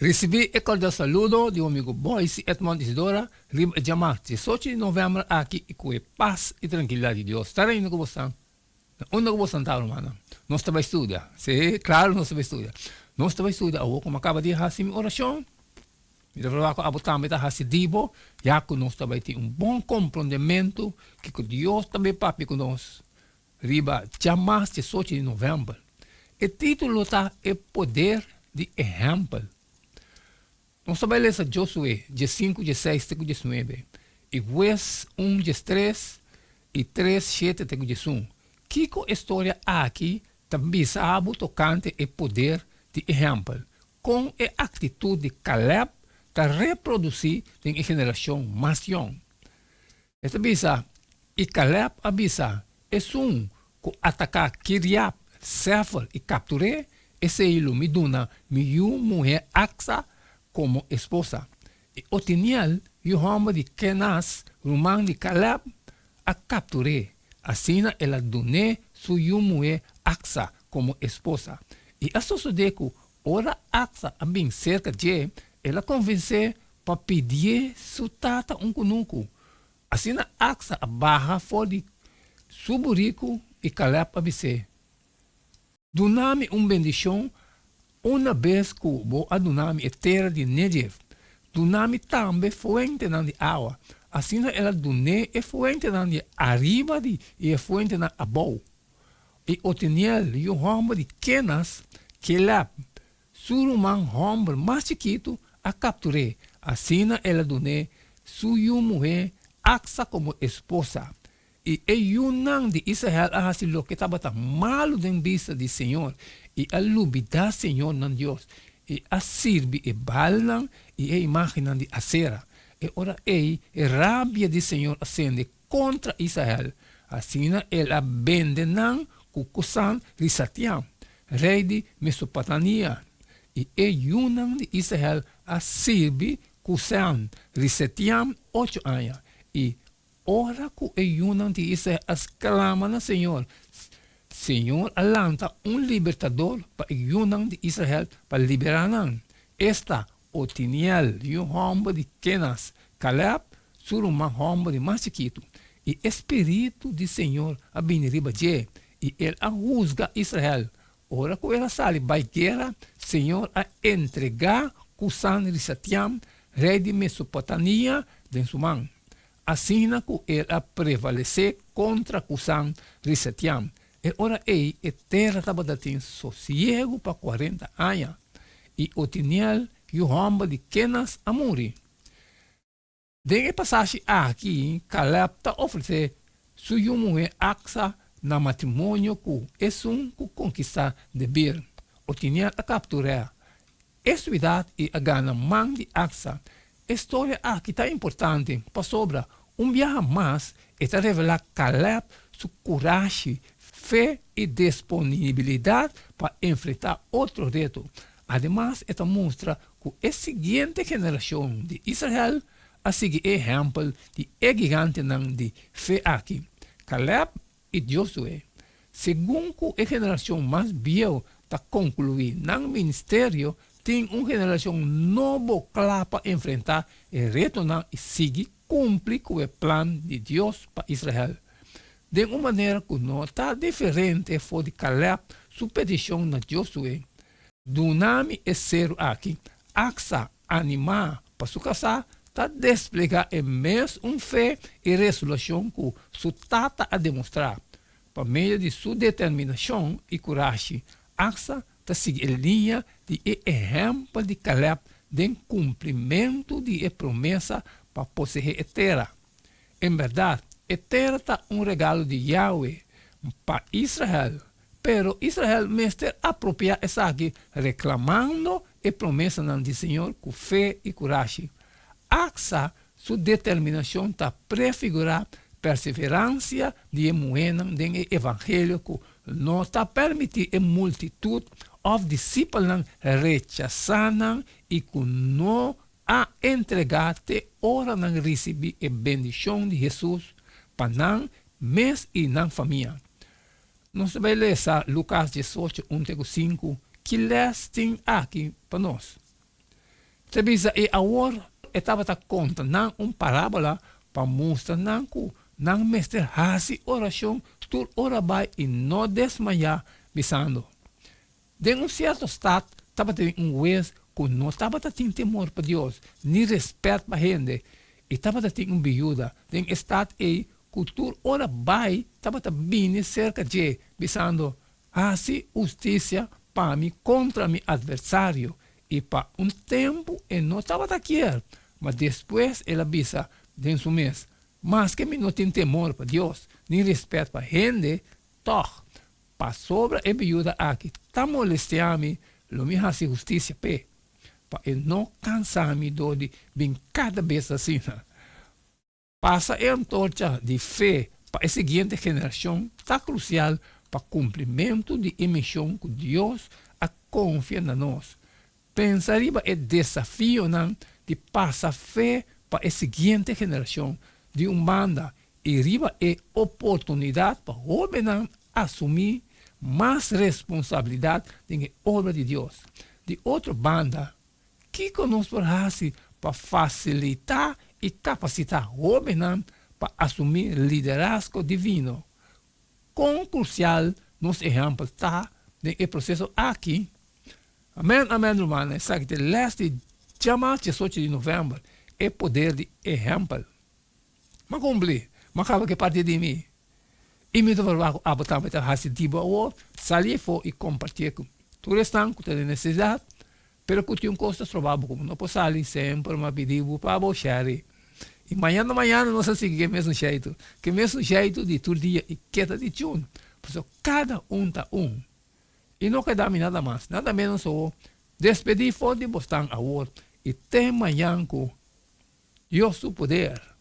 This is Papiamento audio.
Risibí e kordial saludo di bo amigu Boyce Edmond Isidora riba e djamars 18 di novèmber aki i ku e pas i trankilidat di Dios ta reina ku bosan na unda ku bosan ta rumannan. Nos ta bai studia, sí, klaru nos ta bai studia. Nos ta bai studia awor ku mi a kaba di hasi mi orashon. Mi ta proba ku abo tambe ta hasi di bo, ya ku nos ta bai tin un bon komprondementu kiko Dios ta bai papia ku nos Riba djamas 18 di novèmber. E título ta E Poder di Ehèmpel. Nos ta bai lesa Josué 15, 16 te ku 19 i Hues 1, 13 i 3, 7 te ku 11. Kiko e storia aki ta bisa bo tokante e poder di ehèmpel? Kon e aktitut di Kalèb ta reprodusí den e generashon mas yòn? E ta bisa, I Kalèb a bisa, Esun ku ataká Kiriat Sefer i kaptur'é, esei lo mi duna mi yu muhé Aksa komo esposa. I Otiniel, yu hòmber di Kenas, ruman di Kalèb, a kaptur'é. Asina el a dun'é su yu muhé Aksa komo esposa. I a sosodé ku ora Aksa a bin serka dje, el a konvens'é pa pidié su tata un kunuku. Asina Aksa a baha for di su buriku i Kalèb a bis'é, Duna mi un bendishon una bes ku bo a duna mi e tera di Negev. Duna mi tambe fuentenan di awa. Asina el a dun'é e fuentenan di ariba di i e fuentenan abou. I Otiniel, yu hòmber di Kenas, Kelèb, Su ruman hòmber mas chikitu a kaptur'é, asina el a dun'é su yu muhé Aksa komo esposa. I e yunan di Israel a hasi loke tabata malu den bista di señor, i a lubidá señor nan Dios, i a sirbi e Baalnan i e imágennan di Asera. E ora ei e rabia di señor a sende kontra Israel, asina el a bende nan ku Kusan Risatiam, rei di Mesopotania, i e yunan di Israel a sirbi Kusan Risatiam ocho aña. I ora ku e yunan di Israel a sklama na señor, señor a lanta un libertador pa e yunan di Israel pa liberá nan, esta, Otiniel, yu hòmber di Kenas, Kalèb, su ruman hòmber di mas chikitu. I e spiritu di señor a bini riba dje, i el a husga Israel. Ora ku el a sali bai guera, señor a entregá Kusan-Risatiam, rei di Mesopotania, den su man. Asina ku el a prevalesé kontra Kusan-Risatiam. E ora ei e tera tabata tin sosiegu pa kuarenta aña, i Otiniel, yu hòmber di Kenas, a muri. Den e pasashi aki, Kalèb ta ofresé su yu muhé Aksa na matrimonio ku esun ku konkistá Debir. Otiniel a kapturá e suidat i a gana man di Aksa. E storia aki ta importante pasobra un biaha mas e ta revelá Kalèb su kurashi, fe i disponibilidat pa enfrentá otro reto. Ademas e ta mustra ku e siguiente generashon di Israel a sigui e ehèmpel di e gigantenan di fe aki, Kalèb i Josué. Segun ku e generashon mas bieu ta konkluí nan ministerio, tin un generashon nobo kla pa enfrentá e retonan i sigui kumpli ku e plan di Dios pa Israel. Den un manera ku no ta diferente for di Kalèb su petishon na Josué, Duna mi e seru aki. Aksa, animá pa su kasá, ta desplegá e mes un fe i resolushon ku su tata a demostrá. Pa medio di su determinashon i kurashi, Aksa ta sigui e liña di e ehèmpel di Kalèb den kumplimentu di e promesa pa poseé e tera. En bèrdat, e tera ta un regalo di Yahweh pa Israel, pero Israel mester apropiá esaki reklamando e promesanan di Señor ku fe i kurashi. Aksa su determinashon ta prefigurá perseveransia di e muhénan den e evangelio ku no ta permití e multitut òf disipelnan rechasá nan i ku no a entregá te ora nan risibí e bendishon di Hesus pa nan mes i nan famia. Nos ta bai lesa Lukas 18, 1 te ku 5, ki lès tin aki pa nos? Ta bisa, I awor e tabata konta nan un parábola pa mustra nan ku nan mester hasi orashon tur ora bai i no desmayá, bisando, Den un sierto stat tabatin un hues ku no tabata tin temor pa Dios ni rèspèt pa hende, i tabata tin un biuda den e stat ei ku tur ora bai tabata bini serka dje, bisando, Hasi hustisia pa mi kontra mi atversario. I pa un tempu e no tabata kier, ma despues el a bisa den su mes, Maske mi no tin temor pa Dios ni rèspèt pa hende, tòg, pasobra e biuda aki ta molestiá mi, lo mi hasi hustisia p'e, pa e no kansa mi dor di bin kada bes asina. Pasa e antorcha di fe pa e siguiente generashon ta krusial pa kumplimentu di e mishon ku Dios a konfia na nos. Pensa riba e desafionan di pasa fe pa e siguiente generashon di un banda i riba e oportunidat pa hóbennan asumí mas responsabilidat den e obra di Dios. Di otro banda, Kiko nos por hasi pa fasilitá i kapasitá hóbennan pa asumí liderazgo divino? Kon krusial nos ehèmpel ta den e proseso aki? Amèn, amèn, rumannan, esaki ta e lès di djamas diesocho di novèmber, E Poder di Ehèmpel. M'a kumpli, m'a kaba ku e parti di mi. I mi ta proba ku abo tambe ta hasi di bo awor, sali afó i kompartié ku tur esnan ku ta den nesesidat, pero ku tin un kos ta stroba bo ku bo no por sali, semper m'a pidi bo pa bo share. I mañana mañana nos a sigui ku e mesun sheitu, ku e mesun sheitu di tur dia i keda di tjun, pasobra kada un ta un. I no keda mi nada mas, nada ménos awor, despedí for di bosnan awor i te mañan ku Dios su poder.